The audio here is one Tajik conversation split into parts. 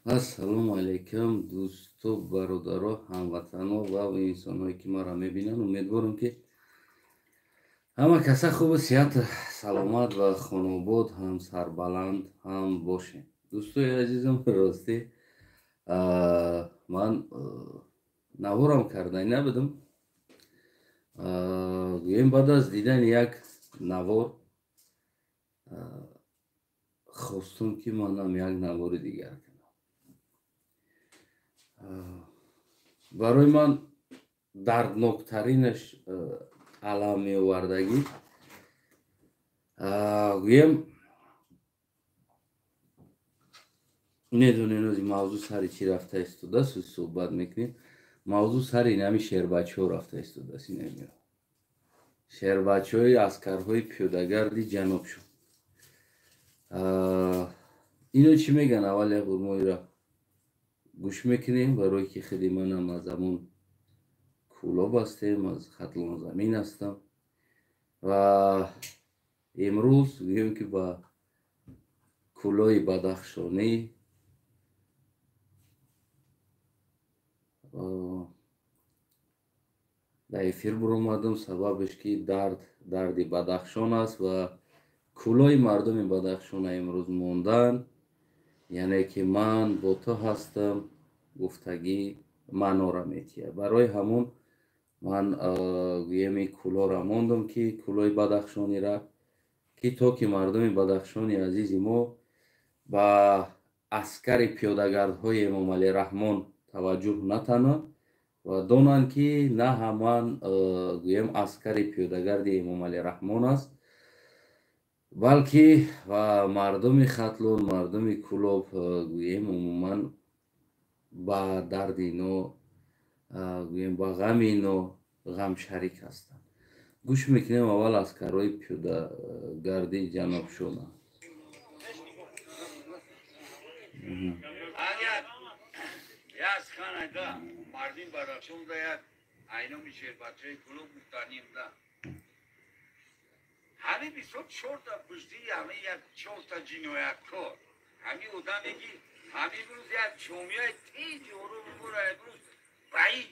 Ассалому алайкум, дӯсту бародаро, ҳамватано ва инсонҳое, ки маро мебинанд. Умедворам, ки ҳама каса хубу сиҳат, саломат ва хонобод ҳам сарбаланд ҳам бошем. Дӯстои азизам, ростӣ ман наворам карданӣ набудам. Гӯем, баъд аз дидани як навор хостум, ки манам як навори дигар кунам. Барои ман дардноктаринаш, алам меовардагӣ, гӯем, медонем, ози мавзӯъ сари чӣ рафта истодааст, суҳбат мекунем. Мавзӯъ сари инами шербачаҳо рафта истодааст. Инами шербачаҳои аскарҳои пиёдагарди ҷаноб шуд. Ино чӣ мегӯянд? Аввал як бор мо ира гӯш мекунем, барое ки худи манам аз ҳамон Кӯлоб ҳастем, аз Хатлонзамин ҳастам ва имрӯз гӯем, ки ба кӯлои Бадахшонӣ дар эфир буромадам. Сабабеш ки дард дарди Бадахшон аст ва кӯлои мардуми Бадахшона имрӯз мондан, яъне ки ман бо ту ҳастам гуфтагӣ маънора метиҳад. Барои ҳамон ман, гӯем, ин кӯлоро мондам, ки кӯлои бадахшонира, ки то ки мардуми Бадахшони азизи мо ба аскари пиёдагардҳои Эмомалӣ Раҳмон таваҷҷӯҳ натананд ва донанд, ки на ҳаман, гӯем, аскари пиёдагарди Эмомалӣ Раҳмон аст, балки ва мардуми Хатлон, мардуми Кӯлоб, гӯем, умуман ба дарди ино, гӯем, ба ғами ино ғамшарик ҳастанд. Гӯш мекунем аввал аскарҳои пиёдагарди ҷанобшона. Мардим Бадахшонда як айноми шербачаи Кӯлоб гуфтанем да. Ҳамин бисёр чорта пушти ҳамин як чорта ҷинояткор, ҳамин одаме, ки ҳамин рӯз як ҷомеаи тинҷи ороми моро имрӯз ба ин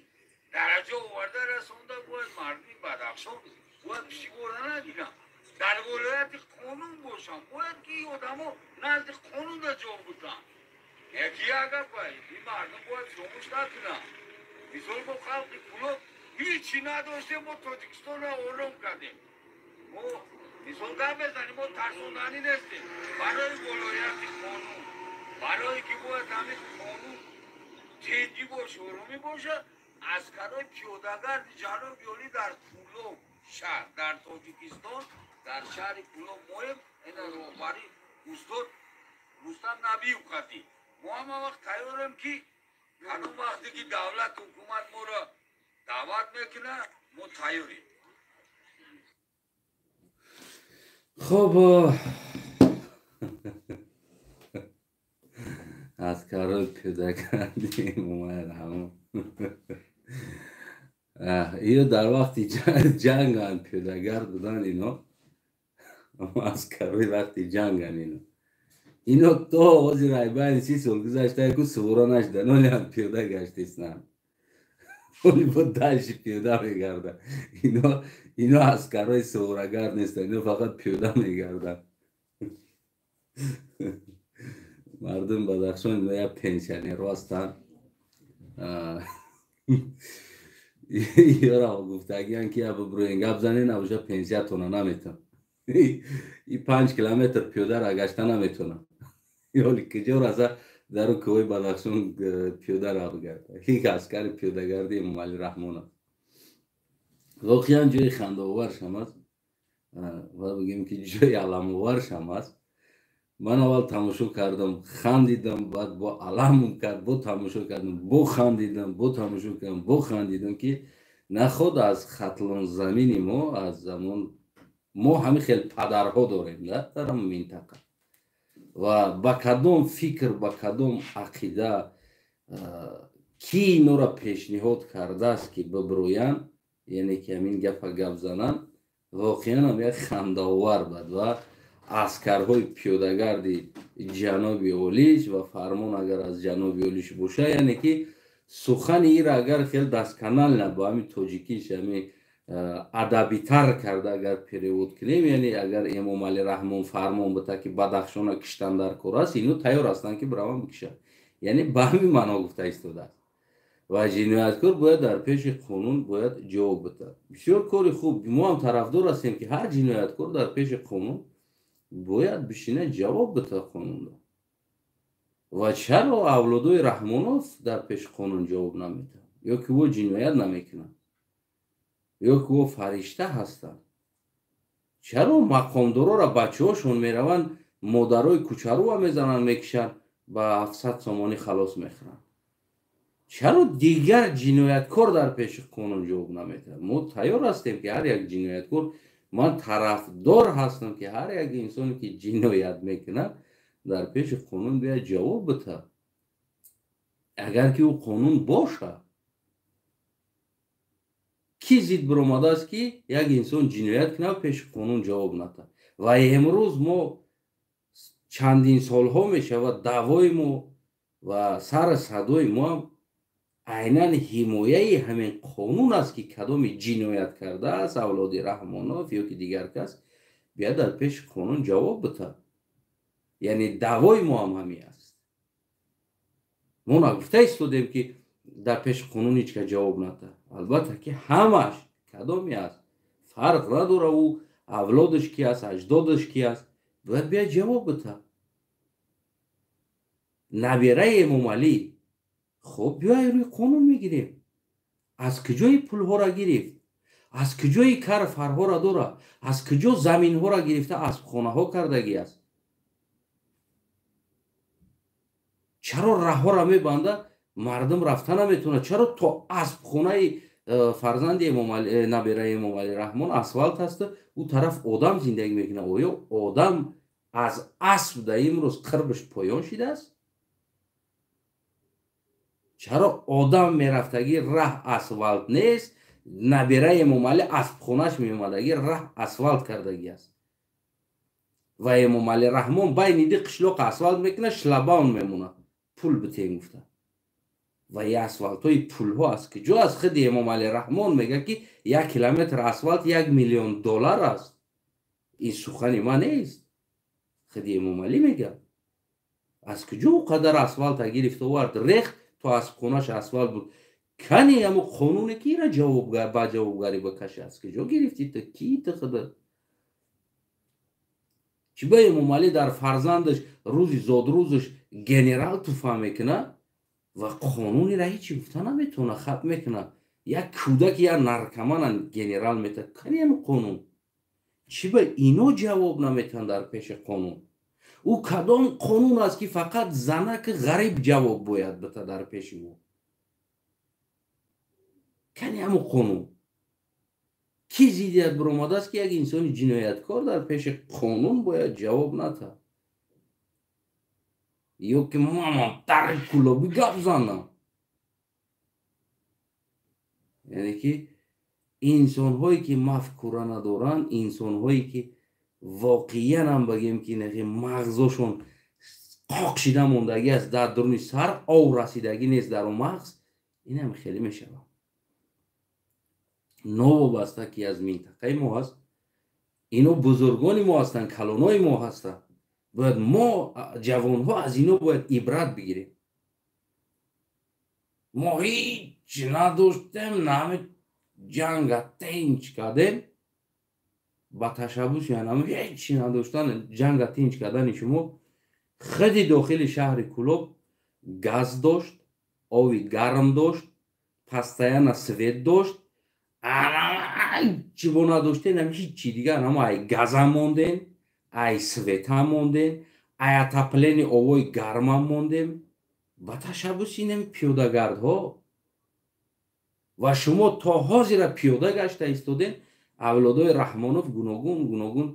дараҷа оварда расонда, бояд мардуми Бадахшон бояд пуштибора нагиранд, дар волояти қонун бошанд. Бояд ки ин одамо назди қонунда ҷавоб бутанд. Яки як гапа, ин мардум бояд фиромӯш накунанд. Мисол, мо халқи Кӯлоб ҳичи надоштем, мо Тоҷикистонро ором кардем. Мо мисол гап мезанем, мо тарсонданӣ нестем. Барои волояти қонун, барое ки бояд ҳамин қонун тинҷӣ боша, оромӣ боша, аскарҳои пиёдагарди ҷаноби олӣ дар Кӯлоб шаҳр, дар Тоҷикистон, дар шаҳри Кӯлоб моем. Ина роҳбари устод Рустам Набиев кардем. Мо ҳама вақт тайёрем, ки кадом вақте ки давлат, ҳукумат моро даъват мекунад, мо тайёрем. Хуб, аскарҳои пиёдагарди Эмомалӣ Раҳмон иё дар вақти ҷанганд, пиёдагард буданд. Ино аскарҳои вақти ҷанганд. Ино то ҳозир айбайни 30 сол гузашта яку сувора нашидан, олиам пиёда гаштиснанд, оли бо дальше пиёда мегарданд. Ино аскарҳои суворагард нестанд, ино фақат пиёда мегарданд. Мардуми Бадахшон, ино як пенсионерҳо ҳастанд. Ёра гуфтагиян, ки я бибурӯен гап занен, набоша пенсиятона наметон. И 5 километр пиёдара гашта наметонам. Ёли куҷо раса дару кӯҳои Бадахшон пиёда рафт гарда? Ҳик аскари пиёдагарди Эмомалӣ Раҳмон аст. Воқеан ҷои хандаоваршам аст ва бигем, ки ҷои аламоваршам аст. Ман аввал тамошо кардам, хандидам, баъд бо аламум кард, бо тамошо кардам, бо хандидам, бо тамошо кардам, бо хандидам, ки наход аз Хатлонзамини мо, аз замон мо ҳамин хел падарҳо дорем дар ҳамн минтақа ва ба кадом фикр, ба кадом ақида, кӣ инора пешниҳод кардааст, ки бибурӯянд, яъне ки ҳамин гапа гап зананд? Воқеан ҳам як хандаовар буд ва Аскарҳои пиёдагарди ҷаноби олиш ва фармон агар аз ҷаноби олиш боша, яъне ки сухани ира агар хел дасканал ба ҳамин тоҷикиш ҳами адабитар карда агар перевод кунем, яъне агар Эмомалӣ Раҳмон фармон бита, ки Бадахшона киштан дар кор аст, ино тайёр ҳастанд, ки бираванд бикишанд. Яъне ба ҳамин маъно гуфта истодааст ва ҷинояткор бояд дар пеши қонун бояд ҷавоб бидад. Бисёр кори хуб, мо ҳам тарафдор ҳастем, ки ҳар ҷинояткор дар пеши қонун бояд бишина, ҷавоб бита қонунро. Ва чаро авлодои Раҳмонов дар пеши қонун ҷавоб наметаҳанд? Ё ки ӯ ҷиноят намекунанд, ё ки ӯ фаришта ҳастанд? Чаро мақомдорора бачаҳошон мераванд, модарои кӯчаруа мезананд, мекишанд, ба 700 сомонӣ халос мехӯранд? Чаро дигар ҷинояткор дар пеши қонун ҷавоб наметаҳад? Мо тайёр ҳастем, ки ҳар як ҷинояткор, ман тарафдор ҳастам, ки ҳар як инсоне, ки ҷиноят мекунад, дар пеши қонун бояд ҷавоб битад, агар ки ӯ қонун бошад. Кӣ зид биромадааст, ки як инсон ҷиноят кунад, пеши қонун ҷавоб натад? Ва имрӯз мо чандин солҳо мешавад, даъвои мо ва сари садои мо ҳам айнан ҳимояи ҳамин қонун аст, ки кадоми ҷиноят кардааст, авлоди Раҳмонов ё ки дигар кас, биёд дар пеши қонун ҷавоб битад. Яъне даъвои мо ҳам ҳамин аст. Мо нагуфта истодем, ки дар пеши қонун ҳеҷ кас ҷавоб натад. Албатта ки ҳамаш кадоме аст, фарқ надора, ӯ авлодаш ки аст, аҷдодаш ки аст, бояд биёд ҷавоб битад. Набираи Эмомалӣ, хуб, биёй, рӯи қонун мегирем. Аз куҷои пулҳоро гирифт, аз куҷои кар фарҳоро дора, аз куҷо заминҳоро гирифта аспхонаҳо кардагӣ аст? Чаро раҳҳоро мебанда, мардум рафта наметавонад? Чаро то аспхонаи фарзанди набираи Эмомалӣ Раҳмон асфалт ҳаст, ӯ тараф одам зиндагӣ мекунад? Оё одам аз асп дар имрӯз қирбиш поён шидааст? Чаро одам мерафтагӣ раҳ асфалт нест, набираи Эмомалӣ аспхонаш меомадагӣ раҳ асфалт кардагӣ аст? Ва Эмомалӣ Раҳмон байни ди қишлоқ асфалт мекунад, шлабаун мемонад, пул битен гуфта. Ва и асфалтҳои пулҳо аз куҷо аст? Худи Эмомалӣ Раҳмон мегӯяд, ки 1 километр асфалт 1 миллион доллар аст. Ин сухани ман нест, худи Эмомалӣ мегӯяд. Аз куҷо ӯ қадар асфалта гирифта овард, рехт, то аспхонаш асфалт буд? Кани ҳамо қонуне, ки ира ба ҷавобгарӣ бикаша? Аз куҷо гирифтӣ ту? Ки ту худа? Чӣ ба Эмомалӣ дар фарзандаш рӯзи зодрӯзаш генерал туфа мекунад ва қонунира ҳечи гуфта наметавона, хат мекунад? Як кӯдак, як наркомана генерал мета. Кани ҳамо қонун? Чӣ ба ино ҷавоб наметаванд дар пеши қонун? Ӯ кадом қонун аст, ки фақат занаки ғариб ҷавоб бояд бита дар пеши ӯ? Кани ҳамо қонун? Кӣ зиддият биромадааст, ки як инсони ҷинояткор дар пеши қонун бояд ҷавоб натад? Ё ки мамам тари кулоби гап занам? Яъне ки инсонҳое, ки мафкура надоранд, инсонҳое, ки воқеан ҳам багем, ки мағзошон қоқ шида мондагӣ аст, дар дуруни сар ов расидагӣ нест дар он мағз, инам хеле мешавад. Новобаста ки аз минтақаи мо ҳаст, ино бузургони мо ҳастанд, калонои мо ҳастанд. Бояд мо, ҷавонҳо, аз ино бояд ибрат бигирем. Мо ҳеҷ надоштем, нами ҷанга тинч кардем ба ташаббуси янам ҳеҷ надоштан, ҷанга тинч кардани шумо. Худи дохили шаҳри Кулоб газ дошт, ови гарм дошт, постоянно свет дошт, чӣ бо надоштем, ҳичи дигар, ҳамо ай газам мондем, ай светам мондем, ай отопление овои гармам мондем ба ташаббуси инами пиёдагардҳо. Ва шумо то ҳозира пиёда гашта истодем, авлодои Раҳмонов гуногун гуногун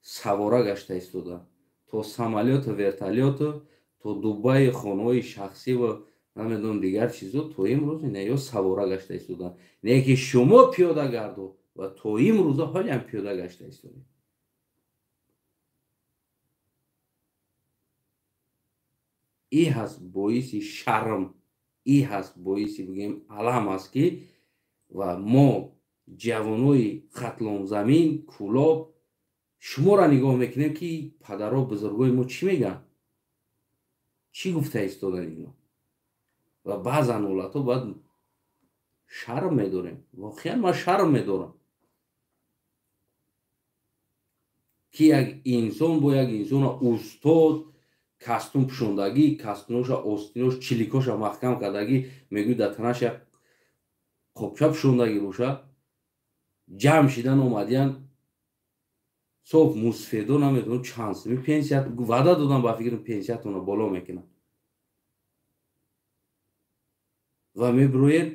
савора гашта истоданд, то самолёту, вертолёту, то Дубаи, хонаҳои шахсӣ ва намедонам дигар чизо. То имрӯз ина ё савора гашта истоданд, не ки шумо пиёда гарду ва то имрӯза ҳолиам пиёда гашта истодем. И ҳаст боиси шарм, и ҳаст боиси бигем алам аст, ки ва мо ҷавонои Хатлонзамин, Кӯлоб шуморо нигоҳ мекунем, ки падаро бузургои мо чӣ мегӯянд, чӣ гуфта истодан ино. Ва баъзан ҳолатҳо баъд шарм медорем. Воқеан ман шарм медорам, ки як инсон бо як инсона устод кастум пӯшондагӣ, кастуноша, остинош, чиликоша маҳкам кардагӣ, мегӯй дар танаш як қопча пӯшондагӣ боша, ҷамъ шидан омадиян соф мусфедо намедонам чанд сими пенсия ваъда додам, ба фикрам пенсиятонро боло мекунам. Ва мебироед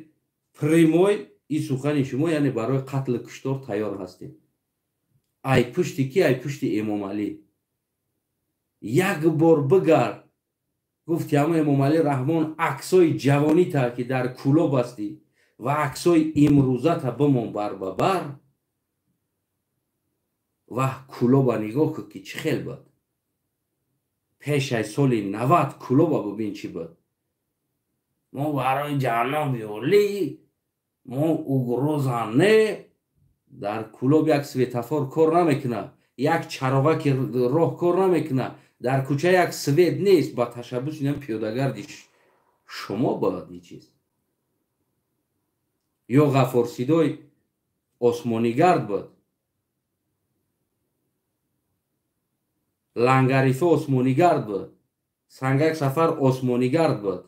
прямой и сухани шумо, яъне барои қатлу куштор тайёр ҳастем. Ай пушти ки? Ай пушти Эмомалӣ. Як бор бигард, гуфти ҳама Эмомалӣ Раҳмон аксои ҷавонита, ки дар Кӯлоб ҳастӣ, ва аксои имрӯзата бимон бар ба бар, ва Кӯлоба нигоҳ кун, ки чӣ хел буд. Пеш аз соли 90 Кӯлоба бибин чӣ буд. Мо барои ҷаноби олӣ, мо угроза не. Дар Кӯлоб як светофор кор намекунад, як чароғаки роҳ кор намекунад, дар кӯча як свет нест. Ба ташаббуси инам пиёдагарди шумо бояд ин чиз. Ё Ғаффорсидой осмонигард буд, Лангарифа осмонигард буд, Сангак Сафар осмонигард буд.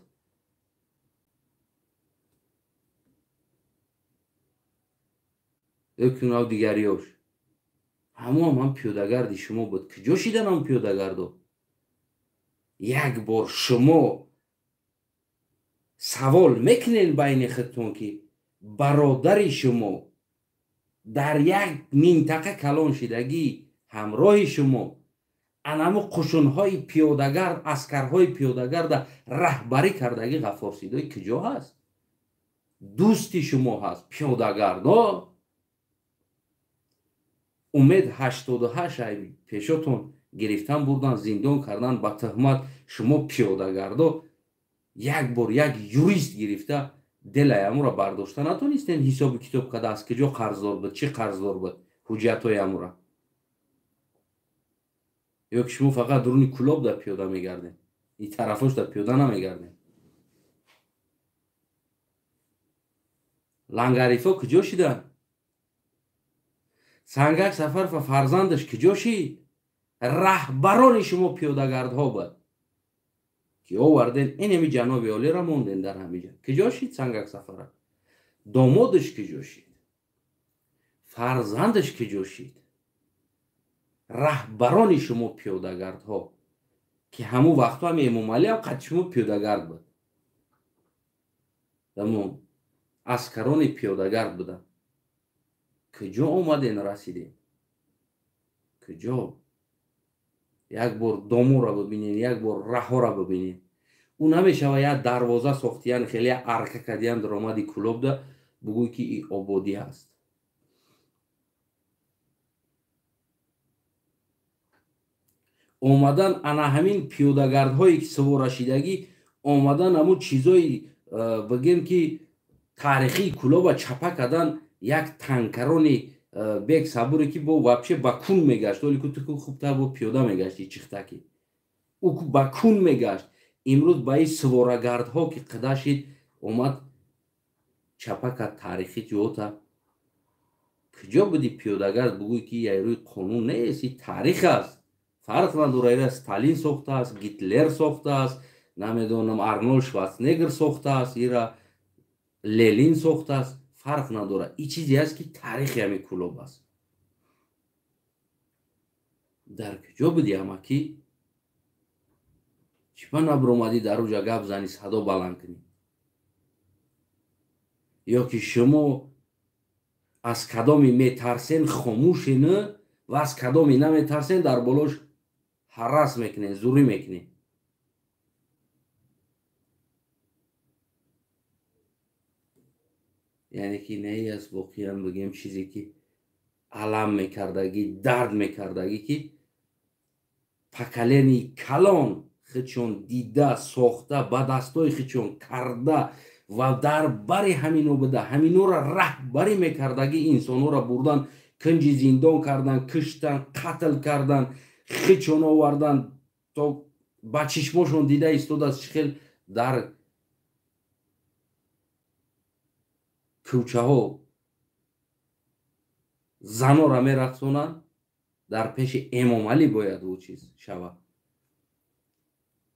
Ёкунав дигариёш ҳамоам ҳам пиёдагарди шумо буд. Куҷо шидан ҳам пиёдагардо? Як бор шумо савол мекунед байни худтон, ки бародари шумо дар як минтақа калон шидагӣ ҳамроҳи шумо анамо қушунҳои пиёдагард, аскарҳои пиёдагарда раҳбарӣ кардагӣ Ғаффорсидой куҷо ҳаст? Дӯсти шумо ҳаст пиёдагардо. Умед 88 ай пешотон гирифтан бурдан, зиндон кардан ба туҳмат. Шумо пиёдагардо як бор як юрист гирифта делай амура бардошта натонистен, ҳисоби китоб када аз куҷо қарздор буд, чӣ қарздор буд, ҳуҷҷатҳои амура. Ё ки шумо фақат дуруни Кӯлоб да пиёда мегардем, и тарафош да пиёда намегардем. Лангарифо куҷо шиданд? Сангак Сафаров ва фарзандаш куҷо шид? Раҳбарони шумо пиёдагардҳо буд, ки оварден инами ҷаноби олиро монден дар ҳамиҷа. Куҷо шид Сангак Сафаров? Домодаш куҷо шид? Фарзандаш куҷо шид? Раҳбарони шумо пиёдагардҳо, ки ҳамун вақтҳо ҳам Эмомалӣ ҳам қад шумо пиёдагард буд, ҳамун аскарони пиёдагард буданд. Куҷо омаден расидем? Куҷо? Як бор доморо бибинед, як бор раҳоро бибинед. Ӯ намешава як дарвоза сохтиян, хеле як арка кардиян даромади Кӯлобда, бугӯй ки и ободӣ ҳаст. Омадан ана ҳамин пиёдагардҳое ки суворашидагӣ, омадан ҳамун чизои бигем ки таърихии Кӯлоба чапа кардан, як танкарони бек сабуре ки бо вообще ба кун мегашт, оли ку ту хубтар бо пиёда мегашти чихтаки, ӯ ба кун мегашт. Имрӯз ба ин суворагардҳо ки қида шид, омад чапа кард таърихи ҷота. Куҷо буди пиёдагард бугӯй ки яй рӯи қонун нест, ин таърих аст. Фарқ надора, ира Сталин сохтааст, Гитлер сохтааст, намедонам Арнолд Шварценеггер сохтааст, ира Ленин сохтааст, фарқ надора. Ин чизе аст ки таърихи ҳамин Кӯлоб аст. Дар куҷо буди ҳамакӣ? Чӣ ба набиромадӣ дар уҷа гап зани, садо баланд кунӣ? Ё ки шумо аз кадоме метарсен хомӯшен ва аз кадоме наметарсен дар болош ҳарас мекунед, зурӣ мекунед? Яъне ки не аст воқеан бигем чизе ки алам мекардагӣ, дард мекардагӣ, ки поколении калон худшон дида сохта, ба дастои худшон карда ва дар бари ҳамино буда, ҳаминора раҳбарӣ мекардагӣ инсонҳоро бурдан, кунҷи зиндон кардан, киштан, қатл кардан, худшон овардан, то ба чишмошон дида истодааст чӣ хел дар кӯчаҳо занора мерақсонанд. Дар пеши Эмомалӣ бояд ӯ чиз шавад.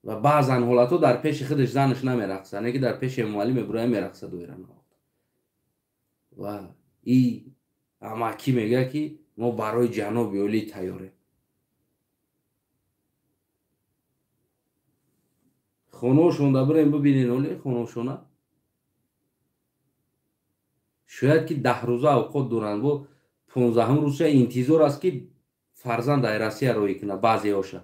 Ва баъзан ҳолатҳо дар пеши худаш занаш намерақсад, не ки дар пеши Эмомалӣ мебурояд, мерақсад доира. Ва и амакӣ мегӯяд, ки мо барои ҷаноби олӣ тайёрем. Хонаошонда бирем бибинен, олӣ хонаошона шояд ки 10 рӯза авқот доранд, бо 15 рӯза интизор аст, ки фарзанд дар Россия роҳӣ кунад. Баъзеҳоша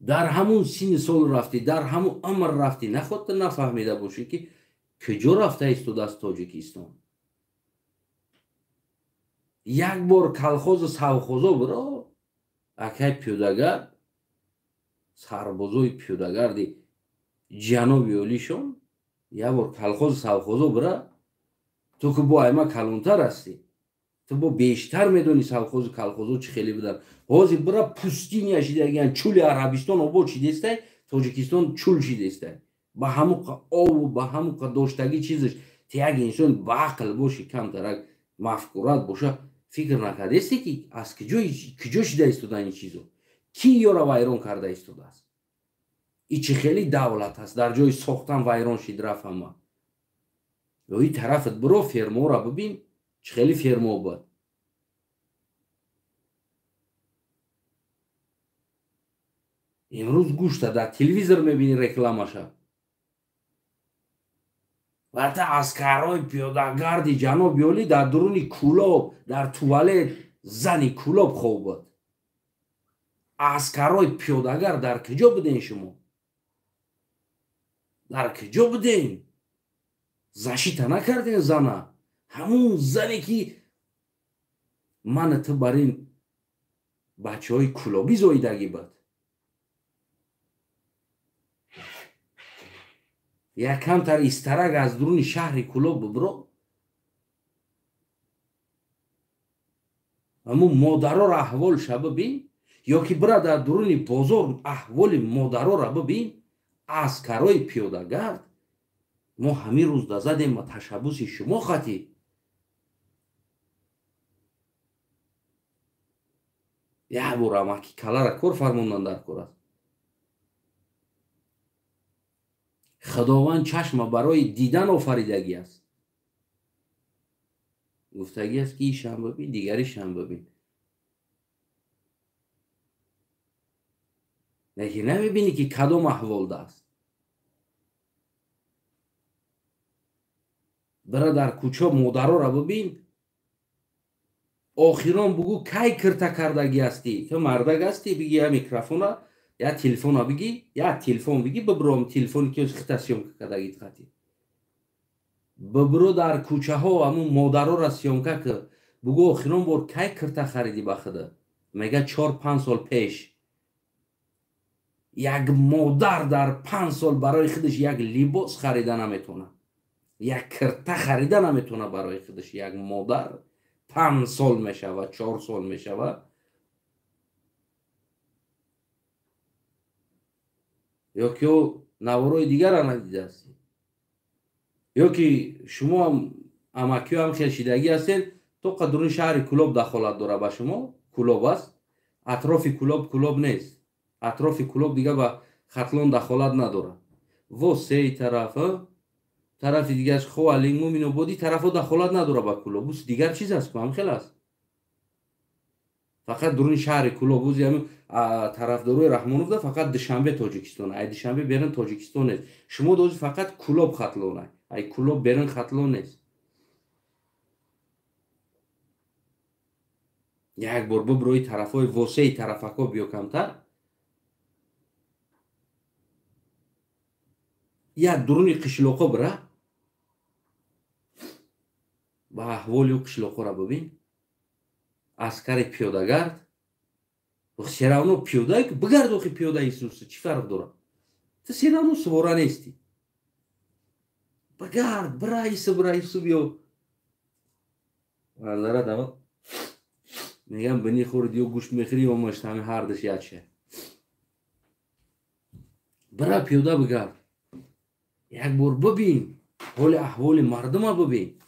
дар ҳамун синни сол рафтӣ, дар ҳамун амр рафтӣ, наход ту нафаҳмида бошӣ, ки куҷо рафта истодааст Тоҷикистон. Як бор колхозу совхозо биро, акай пиёдагард, сарбозои пиёдагарди ҷаноби олишон, як бор колхозу совхозо бира, ту ки бо айма калонтар ҳастӣ, ту бо бештар медонӣ совхозу колхозо чӣ хеле будан. Ҳозир бира пустиня шидагиян, чули Арабистон обод шидестай, Тоҷикистон чул шидестай. Ба ҳамуқа обу ба ҳамуқа доштагӣ чизаш. Ту як инсон ба ақл бошӣ, камтарак мафкурат боша, фикр накардесте, ки аз куҷо шида истодан ин чизо, ки ёра вайрон карда истодааст, и чӣ хели давлат аст, дар ҷои сохтан вайрон шид рафт ҳама. Ё и тарафат биро, фермаора бибин, чӣ хели фермо буд. Имрӯз гӯшта дар телевизор мебинӣ рекламаша. Вата аскарҳои пиёдагарди ҷаноби олӣ дар дуруни кӯлоб, дар туалет зани кӯлоб хоб буд. Аскарҳои пиёдагард дар куҷо буден шумо? Дар куҷо буден? Защита накарден зана? Ҳамун зане ки мана ту бар ин бачаҳои кӯлобӣ зоидагӣ буд. Як камтар истарак аз дуруни шаҳри Кӯлоб бибро, ҳамун модароро аҳволша бибин, ё ки бира дар дуруни бозор аҳволи модароро бибин. Аскарҳои пиёдагард мо ҳамин рӯз да задем ба ташаббуси шумо хатӣ. Як бор амаки калара кор фармондан дар кор аст. Худованд чашма барои дидан офаридагӣ аст. Гуфтагӣ аст, ки ишам бибин, дигаришам бибин. Лекин намебинӣ, ки кадом аҳволда аст. Бира дар кӯча модароро бибин, охирон бугӯ кай кирта кардагӣ ҳастӣ. Ту мардак ҳастӣ, биги я микрофона, я телефона биги, я телефон биги, бибром телефони ки хита съёмка кардагит хати. Бибро дар кӯчаҳо ҳамун модароро съёмка кир, бугӯ охирон бор кай кирта харидӣ ба худа? Мега 4-5 сол пеш. Як модар дар 5 сол барои худаш як либос харида наметавонад, як кирта харида наметавонад барои худаш. Як модар 5 сол мешавад, 4 сол мешавад. Ё ки ӯ наворои дигарро надидааст, ё ки шумо амакиҳо ҳам хел шидагӣ ҳастед, то қадруни шаҳри Кӯлоб дахолат дорад ба шумо. Кӯлоб аст, атрофи Кӯлоб Кӯлоб нест, атрофи Кӯлоб дига ба Хатлон дахолат надорад. Во сеи тараф, тарафи дигараш Ховалинг, Муминободӣ тарафҳо дахолат надорад ба Кӯлоб. Ус дигар чиз аст, ҳам хел аст. Фақат дуруни шаҳри Кӯлоб, узи ҳамин тарафдорои Раҳмоновда фақат Душанбе Тоҷикистон, ай Душанбе берун Тоҷикистон нест. Шумо дози фақат Кӯлоб Хатлон, ай Кӯлоб берун Хатлон нест. Як бор биброи тарафҳои восеи тарафако биё камтар, як дуруни қишлоқо бира, ба аҳволи ӯ қишлоқоро бибин. Аскари пиёдагард Все равно пиёда бигард, охи пиёда Исус чӣ фарқ дорад? Ту все равно сувора нестӣ. Бигард, бира Ису, бира Ису биё. Манзара дама мегам бини хӯрд ё гӯшт мехӯрӣ ё мушт, ҳами ҳардаш якше. Бира пиёда бигард. Як бор бибин, ҳоли аҳволи мардума бибин.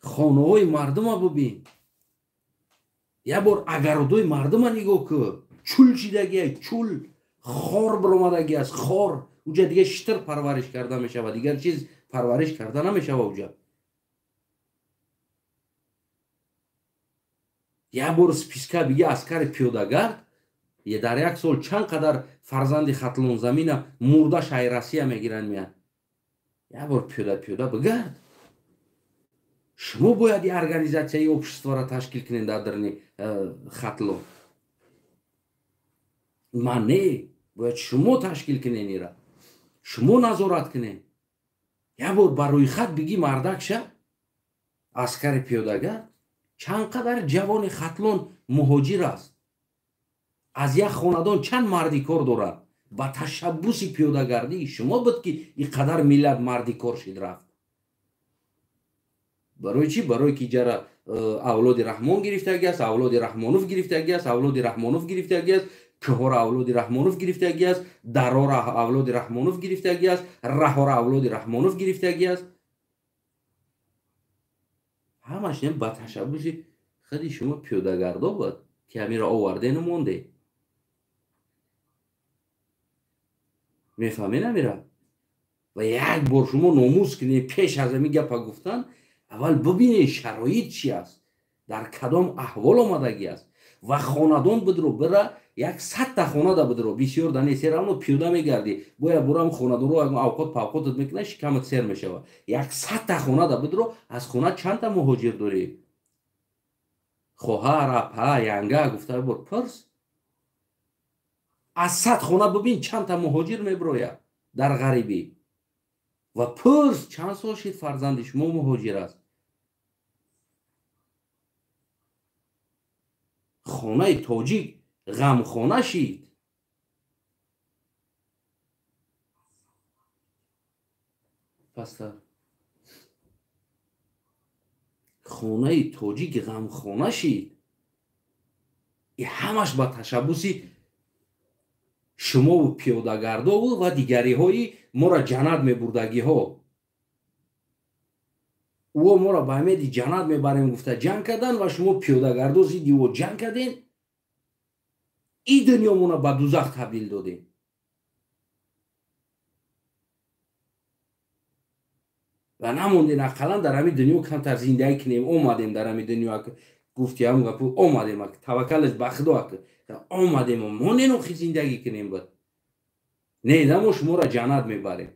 Хонаҳои мардума бибин. Як бор агародои мардума нигоҳ кун. Чул шидагиай, чул, хор биромадаги аст, хор. Уҷа дига шитр парвариш карда мешавад, дигар чиз парвариш карда намешавад уҷа. Як бор списка биги аскари пиёдагард, дар як сол чанд қадар фарзанди Хатлонзамина мурда шаҳри Россия мегиранд меянд. Як бор пиёда бигард. Шумо бояд и организатсияи обществора ташкил кунед дар даруни Хатлон. Ман не, бояд шумо ташкил кунед ира. Шумо назорат кунед. Як бор ба рӯйхат биги мардакша аскари пиёдагард чанд қадар ҷавони Хатлон муҳоҷир аст. Аз як хонадон чанд марди кор дорад. Ба ташаббуси пиёдагардии шумо буд ки ин қадар миллат марди кор шид рафт. Барои чӣ? Барои ки ҷара авлоди Раҳмон гирифтаги аст, авлоди Раҳмонов гирифтаги аст, авлоди Раҳмонов гирифтаги аст, кӯҳора авлоди Раҳмонов гирифтаги аст, дарора авлоди Раҳмонов гирифтаги аст, раҳора авлоди Раҳмонов гирифтаги аст. Ҳамаш не ба ташаббуси худи шумо пиёдагардо буд ки ҳамиро овардену монде. Мефаҳмед амира? Ва як бор шумо номус кунед пеш аз ҳамин гапа гуфтан, аввал бибинед шароит чи аст, дар кадом аҳвол омадагӣ аст ва хонадон бидро бира як садта хонада бидро бисёр да не, все равно пиёда мегардӣ, бояд бурам хонадонро авқот павқотат мекунад, шикамат сер мешавад. Як садта хонада бидро, аз хона чандта муҳоҷир дорӣ? Хоҳар, апа, янга гуфта бор пурс. Аз 100 хона бибин чандта муҳоҷир мебирояд дар ғарибӣ ва пурс чанд сол шид фарзанди шумо муҳоҷир аст. Хонаи тоҷик ғамхона шид. Пастар, хонаи тоҷик ғамхона шид. И ҳамаш ба ташаббуси шумову пиёдагардову ва дигариҳои моро ҷаннат мебурдагиҳо. Ӯ моро ба умеди ҷаннат мебарем гуфта ҷанг кардан ва шумо пиёдагардо зидди ӯ ҷанг кардем, и дунёмона ба дузах табдил додем. Ва намондем ақаллан дар ҳамин дунё камтар зиндагӣ кунем. Омадем дар ҳамин дунё, гуфти ҳам гапу омадем, таваккалаш ба Худо, омадем монен охи зиндагӣ кунем буд. Не, да мо шуморо ҷаннат мебарем.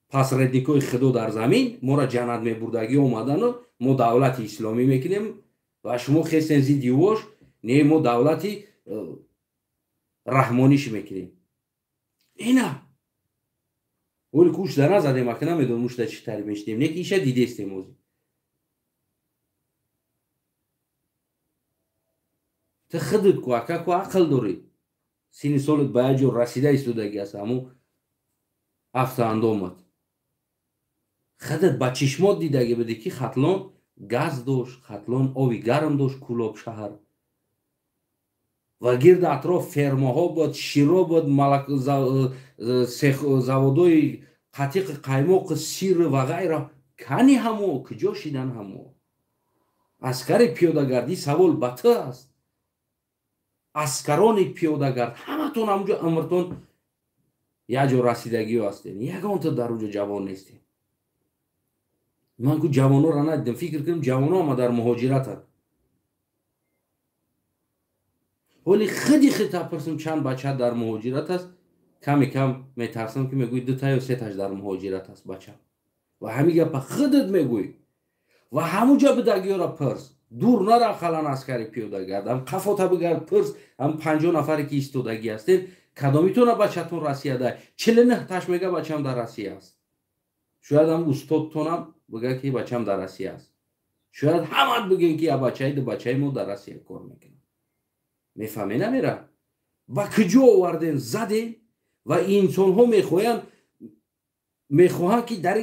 Посредникои Худо дар замин моро ҷаннат мебурдагӣ омадану мо давлати исломӣ мекунем ва шумо хестен зидди вош, не мо давлати раҳмониш мекунем. Ина оли кушда назадем, ака намедонам ушда чӣ тари мешидем, не ки иша дидестем озӣ. Ту худат ку ака ку ақл дорӣ, синни солат ба як ҷо расида истодагӣ аст, ҳамун афтаандомат. Худат ба чишмот дидагӣ будӣ ки Хатлон газ дошт, Хатлон оби гарм дошт, Кӯлоб шаҳр ва гирди атроф фермаҳо буд, широ буд, заводҳои қатиқи қаймоқи сир ва ғайра. Кани ҳамо куҷо шидан ҳамо? Аскари пиёдагардӣ савол ба ту аст. Аскарони пиёдагард ҳаматон ҳамуҷо амртон як ҷо расидагиё ҳастем, ягонта дар уҷо ҷавон нестем. Ман ку ҷавонҳоро надидам, фикр кунам ҷавонҳо ҳама дар муҳоҷиратанд. Ҳоли худи худта пурсам чанд бача дар муҳоҷират аст, каме кам метарсам ки мегӯй дута ё сеташ дар муҳоҷират аст бача. Ва ҳамин гапа худат мегӯй ва ҳамуҷа будагиёро пурс. Дур нара ақаллан аскари пиёдагард, ҳам қафота бигард пурс, ҳам 50 нафаре ки истодагӣ ҳастем, кадомитона бачатон Россияда? 49 таш мега бачам дар Россия аст. Шояд ҳам устодтонам бигӯяд ки бачам дар Россия аст. Шояд ҳамат бигӯен ки я бачаи ду бачаи мо дар Россия кор мекунад. Мефаҳме намера? Ба куҷо овардем, задем ва инсонҳо мехоҳанд ки дар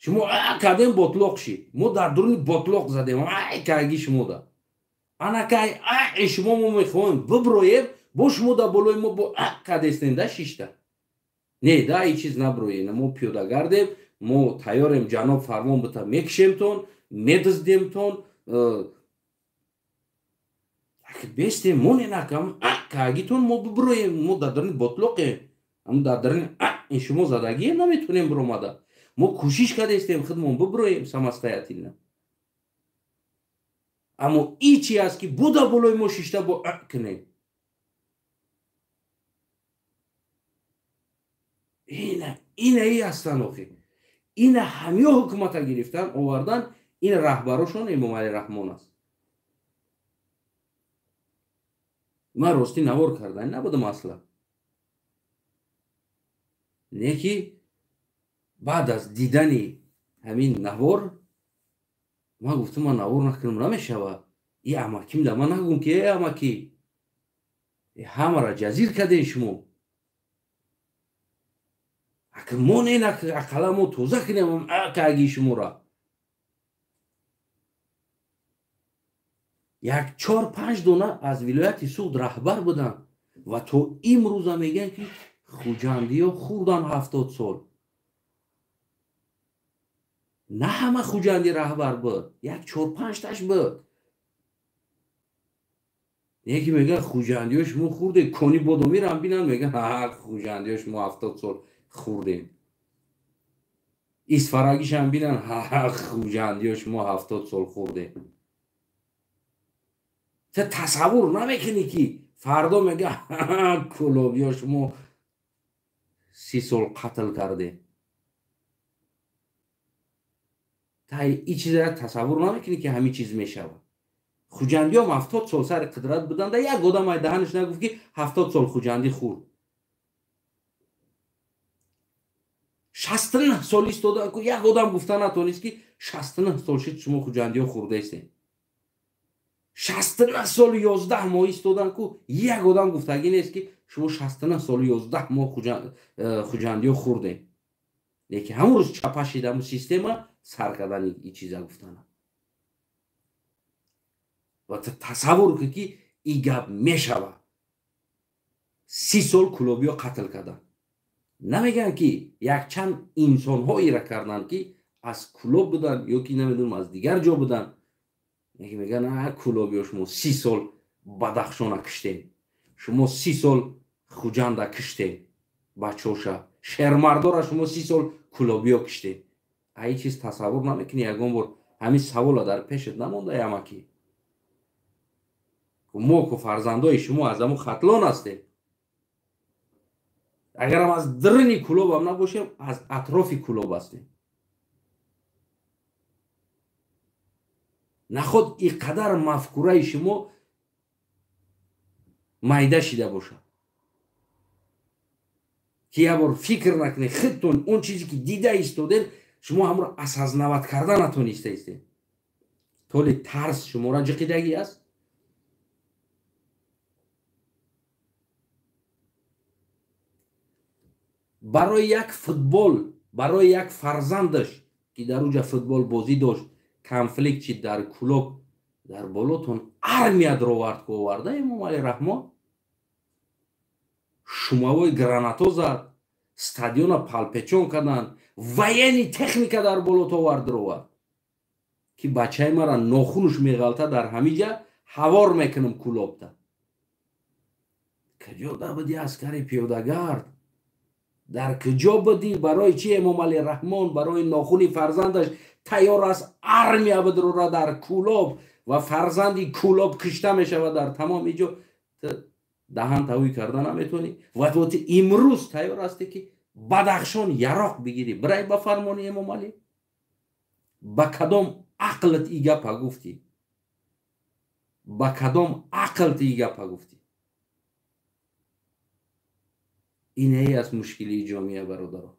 шумо кардем ботлоқ шид. Мо дар дуруни ботлоқ задем, ай карги шумо да. Анакай ай шумо мо мехоҳем биброем, бо шумо дар болои мо бо кардестем да шишта. Не, да ин чиз наброем, мо пиёда гардем, мо тайёрем, ҷаноб фармон бита мекишемтон, медиздемтон, бестем, мо ненакам кагитон мо биброем, мо дар даруни ботлоқем, ам дар даруни ин шумо задагием, наметонем биромада. Мо кӯшиш кардестем худмон биброем самостоятельно. Аммо и чи аст ки буда болои мо шишта бо кунем. Ина и ҳастанд охи. Ина ҳамё ҳукумата гирифтан, овардан, ин раҳбарошон Эмомалӣ Раҳмон аст. Ман ростӣ навор кардан набудам асла. Не ки баъд аз дидани ҳамин навор ман гуфтам ман навор накунам намешавад. И амаким да ман нагум ки э амаки, ҳамаро ҷазир кардем шумо. Ака мо не ақала мо тоза кунем акаги шуморо. Як 4-5 дона аз вилояти Суғд раҳбар буданд ва то имрӯза мегӯянд ки хуҷандиё хурдан 70 сол. На ҳама хуҷанди раҳбар буд, як 4-5 таш буд. Яке мегӯяд хуҷандиё шумо хурдед, кони бодомирам бинанд, мегӯянд ҳа хуҷандиё шумо 70 сол хурдед. Исфарагишам бинанд, ҳа хуҷандиё шумо 70 сол хурдед. Та тасаввур намекунӣ ки фардо мегӯяд кӯлобиё шумо 30 сол қатл кардед. Та ин чизро тасаввур намекунӣ ки ҳамин чиз мешавад. Хуҷандиём 70 сол сари қудрат буданд, як одам ай даҳанаш нагуфт ки 70 сол хуҷандӣ хурд. 69 сол истода, як одам гуфта натонист ки 69 сол шид шумо хуҷандиё хурдаистед. 69 сол 11 моҳ истодан ку як одам гуфтагӣ нест ки шумо 69 сол 11 моҳ хуҷандиё хурдед. Лекин ҳамон рӯз чапа шид ҳамон система сар кардани ин чиза гуфтана. Ва тасаввур кун ки ин гап мешавад. 30 сол кӯлобиё қатл карданд. Намегӯянд ки якчанд инсонҳоеро карданд ки аз кӯлоб буданд ё ки намедонам аз дигар ҷо буданд. Яке мегӯянд а кӯлобиё шумо 30 сол Бадахшона киштед, шумо 30 сол Хуҷанда киштед, бачоша шермардора шумо 30 сол кӯлобиё киштед. А ин чиз тасаввур намекунӣ ягон бор ҳамин савола дар пешат намонда ямаки. Мо ку фарзандои шумо аз ҳамун Хатлон ҳастем. Агарам аз даруни кӯлобам набошем, аз атрофи кӯлоб ҳастем. Наход ин қадар мафкураи шумо майда шида бошад ки як бор фикр накунед, худтон он чизе ки дида истодед шумо ҳамро осознават карда натониста истед. Толи тарс шуморо ҷиқидагӣ аст. Барои як футбол, барои як фарзандаш ки дар уҷа футбол бозӣ дошт, конфликт чи дар кӯлоб, дар болотон армия даровард ку оварда Эмомалӣ Раҳмон, шумавои гранато зад, стадиона палпечон карданд, военный техника дар болот овард даровард ки бачаи мара нохунуш меғалта дар ҳамиҷа ҳавор мекунам кӯлобта. Куҷо дабуди аскари пиёдагард? Дар куҷо будӣ? Барои чи Эмомалӣ Раҳмон барои нохуни фарзандаш тайёр аст армия бидарора дар кӯлоб ва фарзанди кӯлоб кишта мешавад дар тамоми ҷо? Даҳан тавӣ карда наметонӣ ва то имрӯз тайёр ҳастӣ ки Бадахшон яроқ бигирӣ бирай ба фармони Эмомалӣ? Ба кадом ақлат и гапа гуфтӣ? Ба кадом ақлат и гапа гуфтӣ? Инае аст мушкилии ҷомеа, бародаро.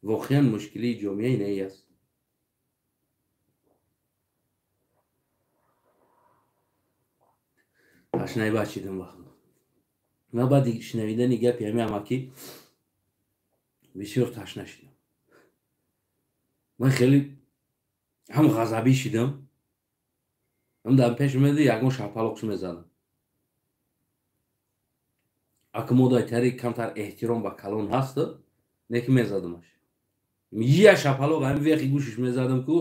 Воқеан мушкилии ҷомеа инае аст. Ташнаи бачидам вақт. Ман баъди шунавидани гапи ҳами амакӣ бисёр ташна шидам. Ман хеле ҳам ғазабӣ шидам, ҳам дар пеш меди ягон шапалоқш мезадам. Ака модай тари камтар эҳтиром ба калон ҳаст, не ки мезадамаш. Я шапалоқ ҳами вехи гӯшиш мезадам ку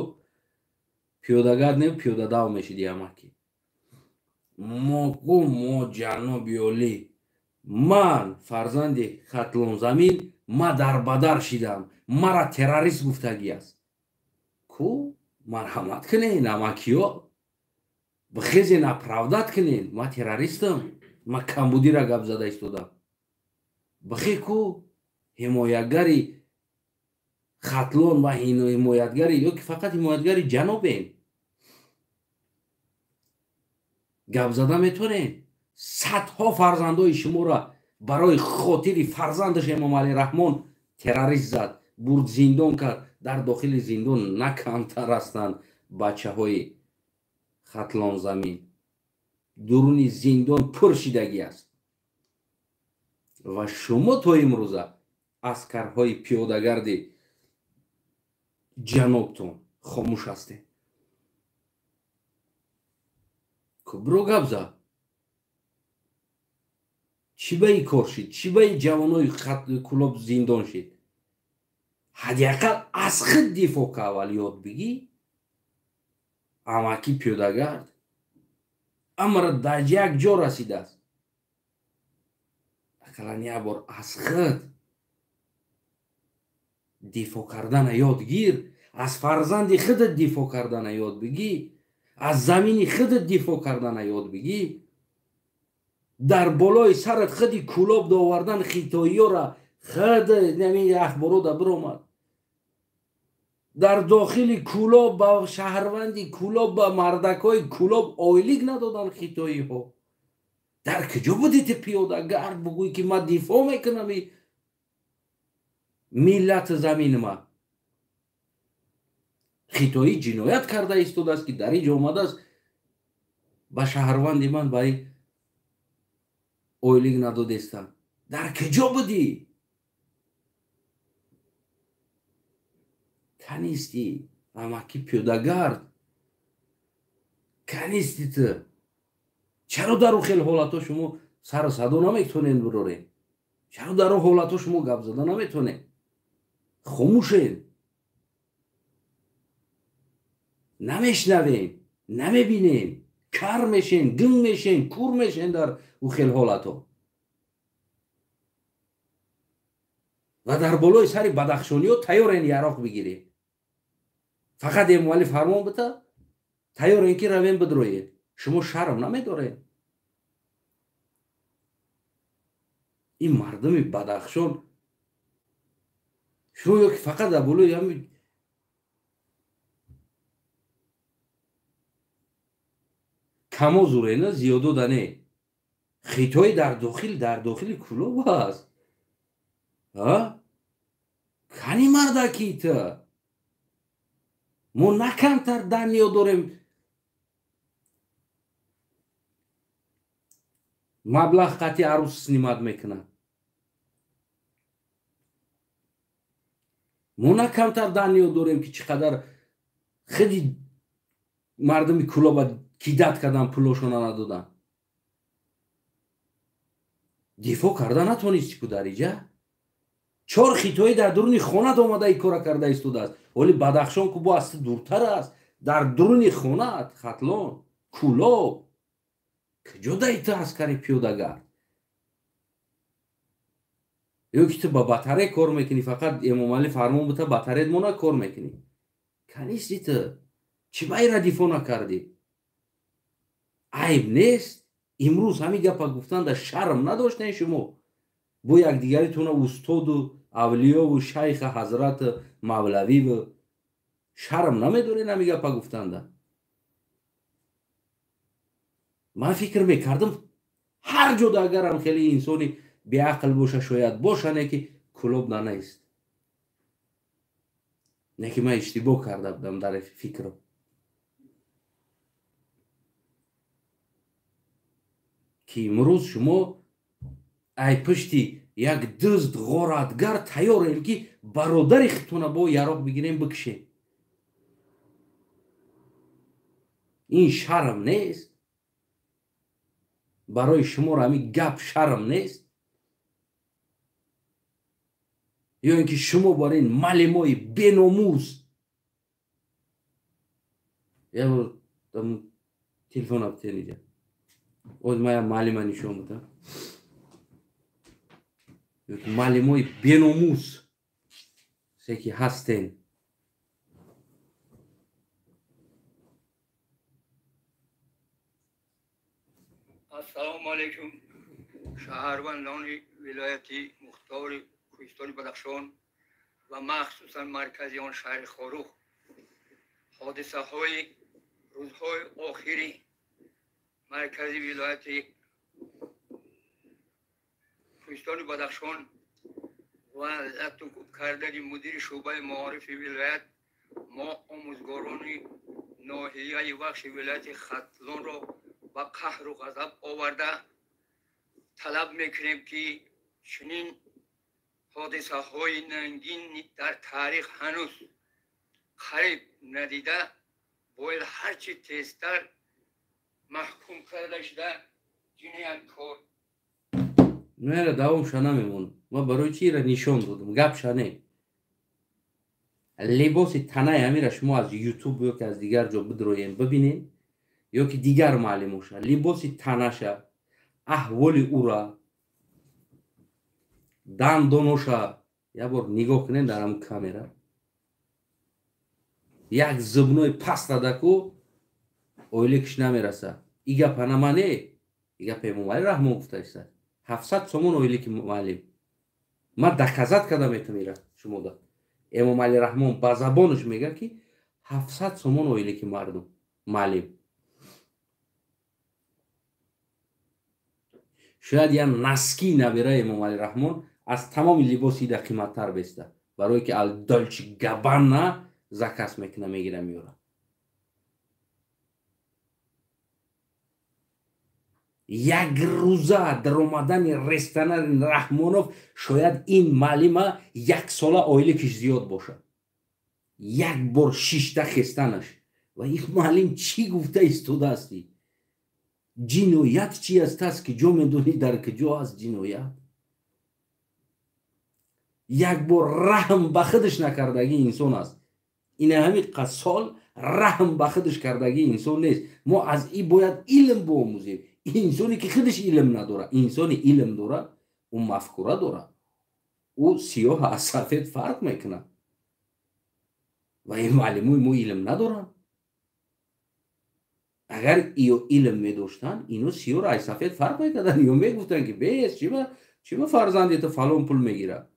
пиёдагард не, пиёдадав мешиди амакӣ. Мо ку мо ҷаноби олӣ, ман фарзанди Хатлонзамин, ма дарбадар шидам, мара террорист гуфтагӣ аст. Ку марҳамат кунен амакиё, бихезен оправдат кунен, ма террористам, ма камбудира гап зада истодам. Бихе ку ҳимоятгари Хатлон ва ҳимоятгари ё ки фақат ҳимоятгари ҷанобен. Гап зада метонен. Садҳо фарзандои шуморо барои хотири фарзандаш Эмомалӣ Раҳмон террорист зад, бурд зиндон кард. Дар дохили зиндон на камтар ҳастанд бачаҳои Хатлонзамин. Дуруни зиндон пур шидагӣ аст. Ва шумо то имрӯза аскарҳои пиёдагарди ҷанобтон хомӯш ҳастед. Кубро гап зад. Чӣ ба ин кор шид? Чӣ ба ин ҷавонои Кӯлоб зиндон шид? Ҳадди ақал аз худ дифоъ ка аввал ёд бигӣ. Амакӣ пиёдагард амр дар як ҷо расидааст. Ақаллан як бор аз худ дифоъ кардана ёд гир, аз фарзанди худат дифоъ кардана ёд бигӣ, аз замини худат дифоъ кардана ёд бигӣ. Дар болои сарат худи Кӯлоб довардан хитоиёра худ ҳамин ахборода биромад. Дар дохили Кӯлоб ба шаҳрванди Кӯлоб ба мардакҳои Кӯлоб ойлик надодан хитоиҳо. Дар куҷо будӣ ту пиёдагард бугӯй ки ман дифоъ мекунам миллати заминима? Хитоӣ ҷиноят карда истодааст ки дар ин ҷо омадааст ба шаҳрванди ман ба ойлик надодестанд. Дар куҷо будӣ? Канисти амакӣ пиёдагард, канисти ту. Чаро дар ӯ хел ҳолатҳо шумо сару садо наметонед бироред? Чаро дар ӯ ҳолатҳо шумо гап зада наметонед? Хомӯшед, намешнавем, намебинем, кар мешен, гинг мешен, кур мешен дар ӯ хел ҳолатҳо. Ва дар болои сари бадахшониҳо тайёрен яроқ бигиред. Фақат Эмомалӣ фармон бита, тайёрен ки равем бидроед. Шумо шарм намедоред? Ин мардуми Бадахшон шумо ё ки фақат дар болои ҳамин камо зурена зиёдо да не. Хитои дар дохили Кӯлоб аст. Кани мардаки ту? Мо на камтар даниё дорем маблағ қатъи арӯс снимат мекунад. Мо на камтар даниё дорем ки чӣ қадар хеле мардуми Кӯлоба кидат кардан, пулошона надодан. Дифоъ карда натонисти ку дар иҷа? Чор хитоӣ дар дуруни хонат омада ин кора карда истодааст. Оли Бадахшон ку бо аз ту дуртар аст. Дар дуруни хонат Хатлон, Кӯлоб. Куҷо даи ту аскари пиёдагард? Ё ки ту ба батаре кор мекунӣ, фақат Эмомалӣ фармон бита батарет мона кор мекунӣ. Канисти ту? Чӣ ба ира дифоъ накардӣ? Айб нест? Имрӯз ҳамин гапа гуфтан дар шарм надоштен шумо? Бо якдигаритона устоду авлиёву шайха ҳазрату мавлавиву шарм намедорен ҳамин гапа гуфтанда? Ман фикр мекардам ҳар ҷода агарам хеле инсони беақл боша, шояд боша, не ки Кӯлоб нанест. Не ки ман иштибоҳ карда будам дар фикром. Ки имрӯз шумо ай пушти як дузд ғоратгар тайёрем, ки бародари худтона бо яроқ бигирем, бикушем. Ин шарм нест? Барои шуморо ҳамин гап шарм нест? Ё ин ки шумо бар ин малимои беномус, телефон абтениҷа оз ма я маълима нишон будам, маълимои беномус се ки ҳастен. Ассалому алайкум, шаҳрвандони вилояти мухтори кӯҳистони Бадахшон ва махсусан маркази он шаҳри Хоруғ. Ҳодисаҳои рӯзҳои охири маркази вилояти кӯҳистони Бадахшон ва латукӯб кардани мудири шӯъбаи маорифи вилоят мо омӯзгорони ноҳияи Вахши вилояти Хатлонро ба қаҳру ғазаб оварда, талаб мекунем, ки чунин ҳодисаҳои нангин дар таърих ҳанӯз қариб надида бояд ҳарчи тезтар маҳкум карда шуда ҷинояткор. Мера давомша намемонам. Ман барои чи ира нишон додам? Гапша не. Либоси танаи ҳамира шумо аз ютуб ё ки аз дигар ҷо бидроем, бибинем, ё ки дигар маълимоша, либоси танаша, аҳволи ура, дандоноша як бор нигоҳ кунед дар ҳамн камера. Як зубной паста даку ойликиш намераса. И гапа на ман не, и гапа Эмомалӣ Раҳмон гуфтааст. 700 сомон ойлики муаллим. Ман доказат карда метавонам ира шумода. Эмомалӣ Раҳмон ба забонаш мегӯяд, ки 700 сомон ойлики мардум муаллим. Шояд я наски набира Эмомалӣ Раҳмон аз тамоми либоси ида қиматтар беста, барое ки ал Долчи Габбана заказ мекуна, мегира, меёра. Як рӯза даромадани ресторани Раҳмонов шояд ин маълима як сола ойликиш зиёд бошад, як бор шишта хестанаш. Ва ин маълим чӣ гуфта истодаасти? Ҷиноят чи аст? Аст ки ҷо медонӣ дар куҷо аст ҷиноят? Як бор раҳм ба худаш накардагӣ инсон аст. Ина ҳамин сол раҳм ба худаш кардагӣ инсон нест. Мо аз и бояд илм биомӯзем. Инсоне ки худаш илм надорад, инсони илм дорад, ӯ мафкура дорад, ӯ сиёҳ аз сафед фарқ мекунад. Ва ин маълимои мо илм надоранд. Агар иё илм медоштанд, ино сиёҳро аз сафед фарқ мекарданд. Ё мегуфтанд, ки бес, чиба фарзанди ту фалон пул мегирад,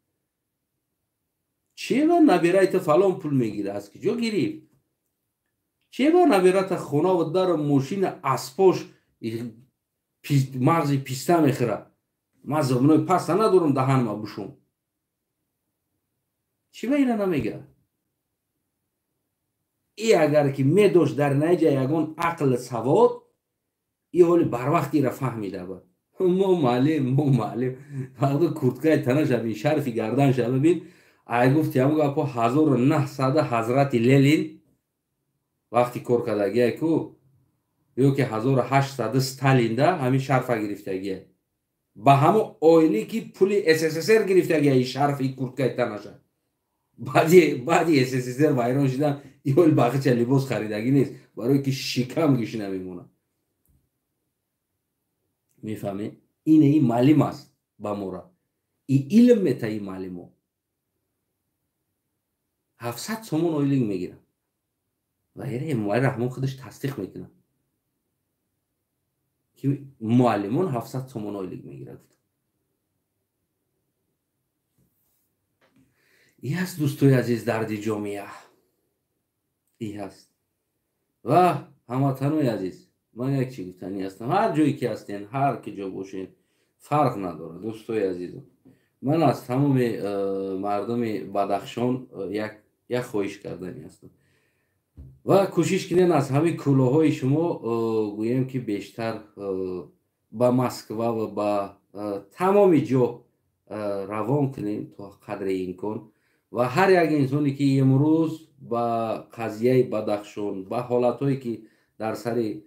чиба набираи ту фалон пул мегирад, аз куҷо гирифт, чиба набирата хонаву дару мошина аспош мағзи писта мехӯрад, ман зубной паста надорам даҳанма бушум. Чиба ина намегӯяд? И агар ки медошт дар наиҷа ягон ақл савод, и ҳоли барвақт ира фаҳмида буд. Мо маълим, мо маълим вақто курткаи танаша бин, шарфи гарданша бибин, ай гуфти ҳамн гапо 1900 ҳазрати Ленин вақти кор кардагиай ку, ё ки 1800 Сталинда ҳамин шарфа гирифтагиай, ба ҳамо оилӣ ки пули СССР гирифтагиай шарфи курткаи танаша. Баъди СССР вайрон шидан, ё бахча либос харидагӣ нест, барое ки шикам гишина мемонад. Мефаҳмед? Ин ин маълим аст ба мора. И илм мета ин маълимо. 700 сомон ойлик мегирад. Ва ира Эмомалӣ Раҳмон худаш тасдиқ мекунад, ки муаллимон 700 сомон ойлик мегирад. И ҳаст, дӯстои азиз, дарди ҷомеа. И ҳаст. Ва ҳамватанои азиз, ман як чи гуфтанӣ ҳастам. Ҳар ҷое ки ҳастен, ҳар ки ҷо бошен, фарқ надорад, дӯстои азизам. Ман аз тамоми мардуми Бадахшон як хоҳиш карданӣ ҳастам. Ва кӯшиш кунед аз ҳамин кӯлоҳои шумо, гӯем ки бештар Ба Москва ва ба тамоми ҷо равон кунем то қадри имкон. Ва ҳар як инсоне, ки имрӯз ба қазияи Бадахшон, ба ҳолатҳое, ки дар сари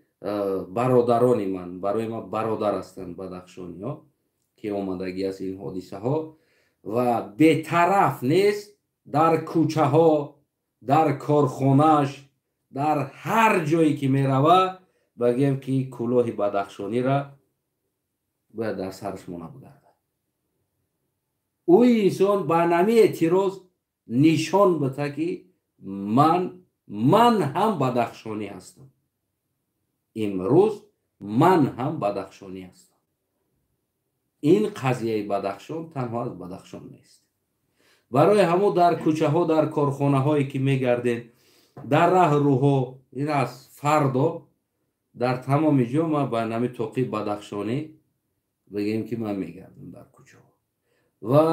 бародарони ман, барои ман бародар ҳастанд бадахшониҳо, ки омадагӣ аст ин ҳодисаҳо ва бетараф нест, дар кӯчаҳо, дар корхонааш, дар ҳар ҷое ки мерава, багем ки кӯлоҳи бадахшонира бояд дар сараш мона бигардад. Ӯ инсон ба нами эътироз нишон бита, ки ман ҳам бадахшонӣ ҳастам, имрӯз ман ҳам бадахшонӣ ҳастам. Ин қазияи Бадахшон танҳо аз Бадахшон нест. Барои ҳамо дар кӯчаҳо, дар корхонаҳое ки мегардем, дар раҳрӯҳо, ин аз фардо дар тамоми ҷо ман ба нами тоқи бадахшонӣ бигем ки ман мегардам дар кӯчаҳо. Ва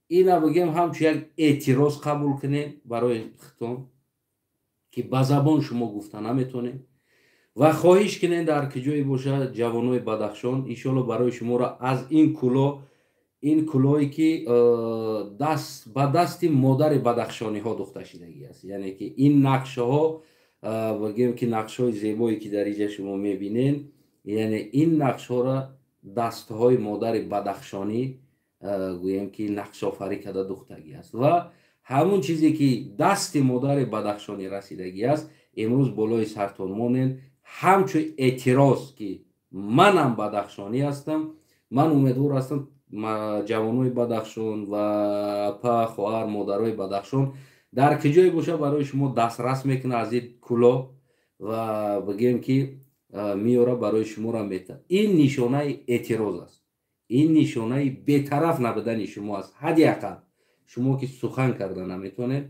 ина бигем, ҳамчун як эътироз қабул кунем барои хитон, ки ба забон шумо гуфта наметонем. Ва хоҳиш кунем, дар куҷое бошад ҷавонои Бадахшон, иншоалло барои шуморо аз ин кӯлоҳ, ин кӯлоҳе ки даст ба дасти модари бадахшониҳо духта шидагӣ аст, яъне ки ин нақшаҳо, бигем ки нақшҳои зебое, ки дар инҷа шумо мебинед, яъне ин нақшҳоро дастҳои модари бадахшонӣ, гӯем ки нақшофарӣ карда духтагӣ аст. Ва ҳамун чизе, ки дасти модари бадахшонӣ расидагӣ аст, имрӯз болои сартон монед, ҳамчун эътироз, ки манам бадахшонӣ ҳастам. Ман умедвор ҳастам, ҷавонои Бадахшон ва па, хоҳар, модарои Бадахшон дар куҷое боша, барои шумо дастрас мекунад аз ин кӯлоҳ ва бигем ки меёра, барои шуморо мета. Ин нишонаи эътироз аст, ин нишонаи бетараф набудани шумо аст. Ҳадди ақал шумо ки сухан карда наметонед,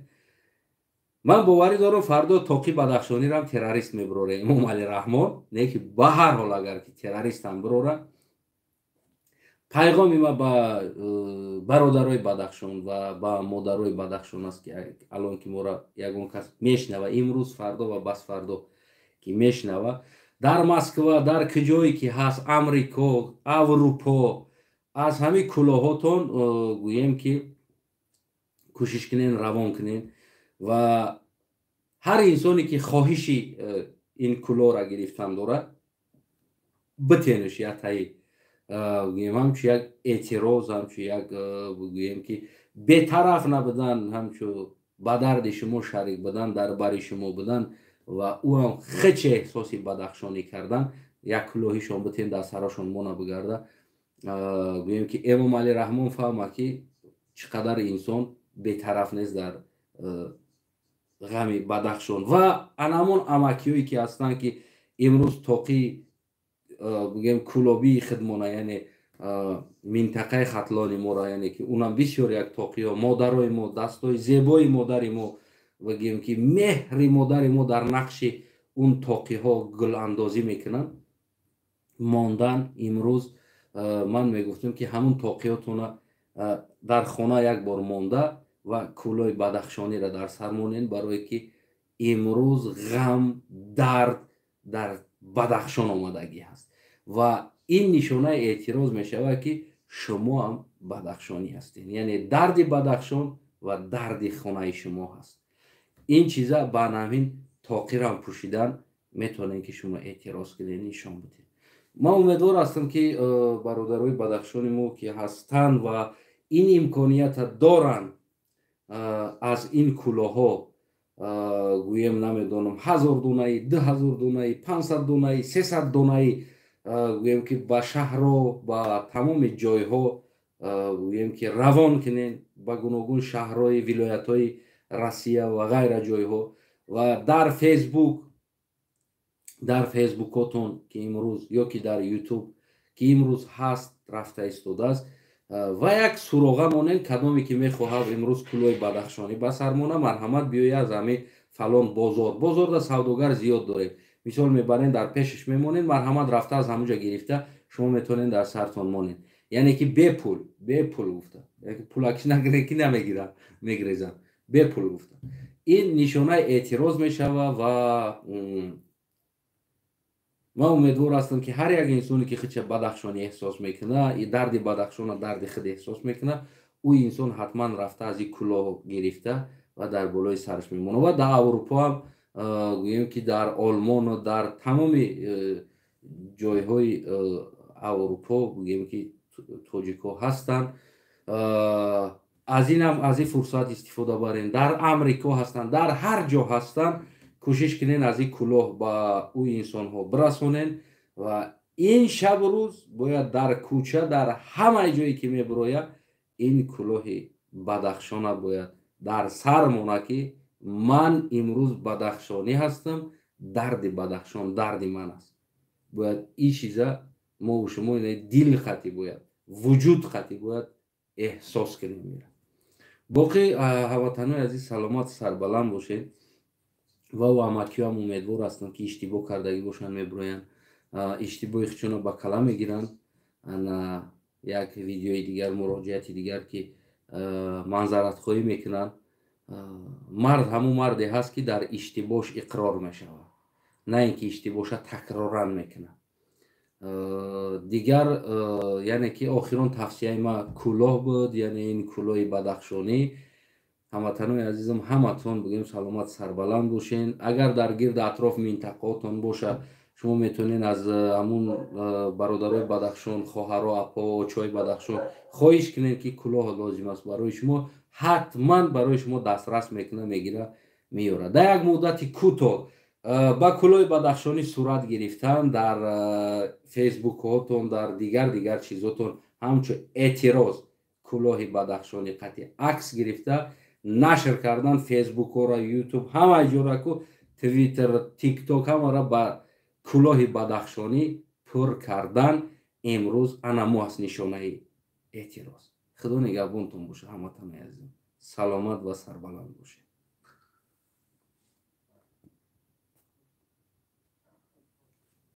ман боварӣ дорам, фардо тоқи бадахшонирам террорист мебурора Эмомалӣ Раҳмон. Не ки ба ҳар ҳол, агар ки террористам бурора, пайғоми ма ба бародарои Бадахшон ва ба модарои Бадахшон аст, ки алон ки моро ягон кас мешнава, имрӯз, фардо ва басфардо ки мешнава, дар Москва, дар куҷое ки ҳаст, Амрико, Аврупо, аз ҳамин кӯлоҳотон, гӯем ки кӯшиш кунен, равон кунен. Ва ҳар инсоне, ки хоҳиши ин кӯлоҳра гирифтан дорад, битенуш ятаи, гӯем, ҳамчу як эътироз, ҳамчу як, гӯем ки бетараф набудан, ҳамчу ба дарди шумо шарик будан, дар бари шумо будан ва ӯ ҳам хече эҳсоси бадахшонӣ кардан, як кӯлоҳишон битен, дар сарошон мона бигарда. Гӯем ки Эмомалӣ Раҳмон фаҳма, ки чӣ қадар инсон бетараф нест дар ғами Бадахшон. Ва анамон амакиҳое, ки ҳастанд, ки имрӯз тоқи, бигем, кӯлобии хидмона, яъне минтақаи Хатлони моро, яъне ки унам бисёр як тоқиҳо, модарои мо, дастҳои зебои модари мо, бигем ки меҳри модари мо дар нақши он тоқиҳо гуландозӣ мекунанд, мондан. Имрӯз ман мегуфтам, ки ҳамун тоқиҳотона дар хона як бор монда ва кӯлои бадахшониро дар сар монед, барое ки имрӯз ғам, дард дар Бадахшон омадагӣ ҳаст ва ин нишонаи эътироз мешавад, ки шумо ҳам бадахшонӣ ҳастед, яъне дарди Бадахшон ва дарди хонаи шумо ҳаст. Ин чиза ба намин тоқирам пӯшидан метавонем, ки шумо эътироз кунед, нишон бидед. Ман умедвор ҳастам, ки бародарои бадахшони мо, ки ҳастанд ва ин имконията доранд, аз ин кӯлоҳҳо, гӯем, намедонам, 1000 донаи, 2000 донаи, 500 донаи, 300 донаи, гӯем ки ба шаҳрро, ба тамоми ҷойҳо, гӯем ки равон кунед, ба гуногун шаҳрҳои вилоятҳои Россия ва ғайра ҷойҳо. Ва дар Фейсбук, дар фейсбукотон, ки имрӯз, ё ки дар Ютуб, ки имрӯз ҳаст, рафта истодааст, ва як суроға монед: кадоме ки мехоҳад имрӯз кӯлои бадахшонӣ ба сар мона, марҳамат, биёя аз ҳамин фалон бозор. Бозорда савдогар зиёд дорем. Мисол мебарем, дар пешаш мемонед, марҳамат, рафта аз ҳамунҷа гирифта, шумо метавонед дар сартон монед, яъне ки бепул, бепул гуфта, пулакиш нагире ки намегирам, мегирезам, бепул гуфта. Ин нишонаи эътироз мешава. Ва Ман умедвор ҳастам, ки ҳар як инсоне, ки худша бадахшонӣ эҳсос мекунад, и дарди Бадахшона дарди худ эҳсос мекунад, ӯ инсон ҳатман рафта аз ин кулоҳ гирифта ва дар болои сараш мемонад. Ва дар Аврупо ҳам, гӯем ки дар Олмону дар тамоми ҷойҳои Аврупо, гӯем ки тоҷикҳо ҳастанд. Аз инам, аз ин фурсат истифода барем. Дар Амрико ҳастанд, дар ҳар ҷо ҳастанд, кӯшиш кунен, аз ин кулоҳ ба ӯ инсонҳо бирасонен. Ва ин шабу рӯз бояд дар кӯча, дар ҳамаи ҷое ки мебирояд, ин кулоҳи Бадахшона бояд дар сар мона, ки ман имрӯз бадахшонӣ ҳастам, дарди Бадахшон дарди ман аст. Бояд ин чиза мову шумо дил хати бояд, вуҷуд хати бояд эҳсос кунем. Боқӣ, ҳамватанои азиз, саломат, сарбаланд бошед. Ва амакиҳоам, умедвор ҳастам, ки иштибоҳ кардагӣ бошанд, мебироянд, иштибоҳи худшонро ба кала мегиранд. Ана як видеои дигар, муроҷиати дигар, ки манзаратхоҳӣ мекунанд. Мард ҳамун марде ҳаст, ки дар иштибоҳш иқрор мешавад, на ин ки иштибоҳша такроран мекунад. Дигар, яъне ки охирон тавсияи ма кӯлоҳ буд, яъне ин кӯлоҳи бадахшонӣ. Ҳамватанои азизам, ҳаматон бигӯем, саломат, сарбаланд бошен. Агар дар гирди атроф минтақаотон бошад, шумо метавонед аз ҳамун бародарои Бадахшон, хоҳаро, апо, очои Бадахшон хоҳиш кунед, ки кӯлоҳ лозим аст барои шумо. Ҳатман барои шумо дастрас мекунад, мегира, меёрад. Дар як муддати кӯтоҳ ба кӯлоҳи бадахшонӣ сурат гирифтан дар фейсбукҳотон, дар дигар дигар чизотон, ҳамчун эътироз кӯлоҳи бадахшонӣ қатъи акс гирифта нашр кардан, фейсбукҳоро, Ютуб, ҳама ҷораку, Твиттер, Тикток, ҳамаро ба кӯлоҳи бадахшонӣ пур кардан, имрӯз анамо аст нишонаи эътироз. Худо нигаҳбонтон боша, ҳаматони азизам, саломат ва сарбаланд бошед.